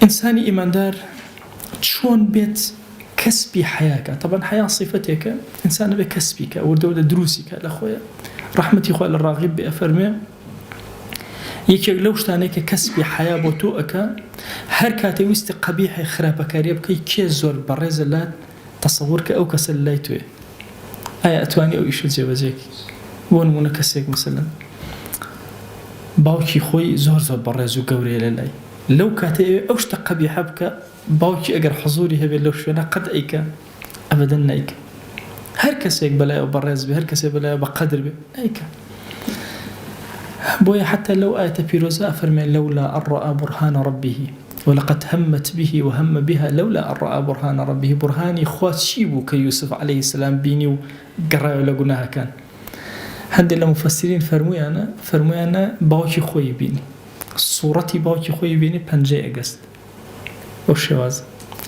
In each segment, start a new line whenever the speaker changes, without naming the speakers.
ئینسانی ئیماندار چۆن بێت کەسبی حەیا کا تەبعەن حەیا سیفەتێکە ئینسان ئەبێ کەسبی کا وردە وردە دروستی کا لە خۆیا ڕەحمەتی خوا لە ڕاغیب بێ ئەفەرموێ یەکێک لەو شتانەی کە کەسبی حەیا بۆ تۆ ئەکا هەر کاتێ ویستی قەبیحێ خراپەکاریە بکەی کێ زۆر بەڕێزە لات تەسەور کە ئەو کەسە لای تۆیە ئایا ئەتوانی ئەو ئیشە جێبەجێ کەی بۆ نمونە کەسێک مەسەلەن باوکی خۆی زۆر زۆر بەڕێز و گەورەیە لە لای لەو کاتەی ئەوێ ئەو شتە قەبیحە بکە باوکی ئەگەر حزوری هەبێت لەو شوێنە قەت ئەیکا ئەبەدەن نایکا هەر کەسێک بەلایەوە بەڕێز بێ هەر کەسێک بەلایەوە بە قەدر بێ نایکا بۆیە حتا لەو ئایەتە پیرۆزە ئەفەرمێ لولا أن رأى برهان ربه ولقد همت به وهم بها لولا أن رأى برهان ربه بورهانی خوا چی بوو کە یوسف علیه السلام بینی و گەڕایەوە لە گوناهەکان هەندێک لە مفسرین فەرموویانە فەرموویانە باوکی خۆی بینی سوڕەتی باوکی خۆی بینی پەنجەی ئەگەست بەو شێوازە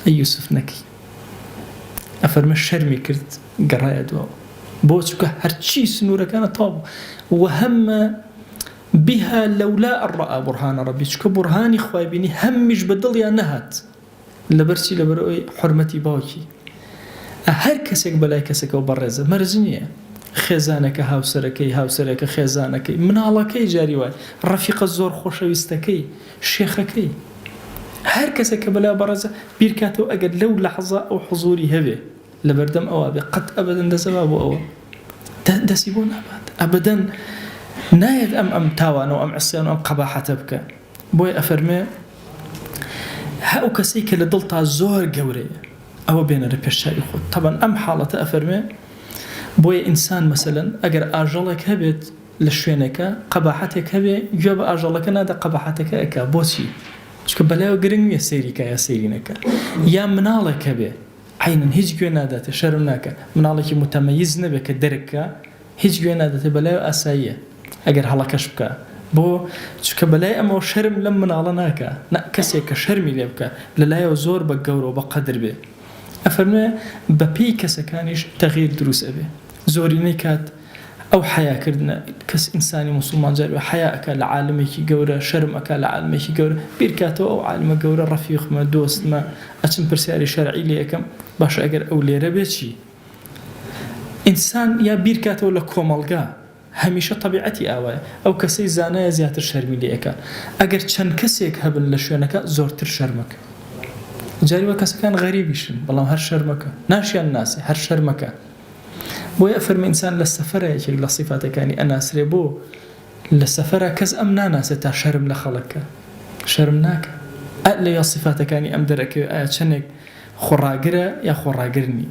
ئەی یوسف نەکەی ئەفەرمێ شەرمی کرد گەڕایە دواوە بۆ چونکە هەرچی سنوورەکانە تەواو بوو وهمە بها لولا أن رأى برهان ربه چونکە بورهانی خوای بینی هەمیش بە دڵیا نەهات لەبەر چی لەبەر ئەوەی حورمەتی باوکی هەر کەسێک بەلای کەسێکەوە بەڕێزە مەرج نییە خێزانەکە هاوسەرەکەی هاوسەرەکە خێزانەکەی مناڵەکەی جاری وای ڕەفیقە زۆر خۆشەویستەکەی شێخەکەی هەر کەسێک کە بەلا بەڕێزە بیرکاتەوە ئەگەر لەو لەحزە ئەو حزوری هەبێ لەبەردەم ئەوا بێ قەت ئەبەدەن دەسەبا بۆ ئەوە دەسی بۆ نابات ئەبەدەن نایەت ئەم ئەم تاوانە و ئەم عسیان و ئەم قەباحەتە بکە بۆیە ئەفەرموێ، هە ئەو کەسەی کە لە دڵتا زۆر گەورەیە ئەوە بێنەرە پێش چاوی خۆت. تەبعەن ئەم حاڵەتە ئەفەرموێ، بۆیە ئینسان مەسەلەن ئەگەر ئاژەڵێک هەبێت لە شوێنێکا قەباحەتێک هەبێ گوێ بە ئاژەڵەکە نادا قەباحەتەکە ئەکا بۆچی؟ چونکە بەلایەوە گرنگ نییە سەیری کا یا سەیری نەکا. یا مناڵێک هەبێ عەینەن هیچ گوێ ناداتێ شەرم ناکا مناڵێکی موتەمەیز نەبێ کە دەرک کا هیچ گوێ ناداتێ بەلایەوە ئاساییە ئەگەر هەڵەکەش بکا بۆ؟ چونکە بەلای ئەمەوە شەرم لەم مناڵە ناکا نا کەسێک کە شەرمی لێ بکا لەلایەوە زۆر بە گەورەو بە قەدر بێ ئەفەرموێ بە پێی کەسەکانیش تەغیر دروست ئەبێ زۆرینەی کات ئەو حەیا کردنە کەس ئینسانی موسڵمان جاری وا حەیا ئەکا لە عالمێکی گەورە شەرم ئەکا لە عالمێکی گەورە بیر کاتەوە ئەو عالمە گەورە ڕەفیقمە دۆستمە ئەچم پرسیاری شەرعی لێ ئەکەم باشە ئەگەر ئەو لێرە بێ چی؟ ئینسان یا بیرکاتەوە لە کۆمەڵگا هەمیشە تەبیعەتی ئاوایە ئەو کەسەی زانایە زیاتر شەرمی لێ ئەکا ئەگەر چەند کەسێک هەبن لە شوێنەکە زۆرتر شەرمەکە جاری وا کەسەکان غەریبیشن بەڵام هەر شەرمەکە ناشیان ناسێ هەر شەرمەکە بۆیە ئەفەرمێ ئینسان لە سەفەرە یەکێک لە سیفاتەکانی ئەناسرێ بۆ لە سەفەرا کەس ئەم ناناسێ تا شەرم لە خەڵک کە شەرم ناکە ئە لەویا سیفاتەکانی ئەم دەرەکەوێ ئایا چەنێک خۆڕاگرە یا خۆڕاگر نی.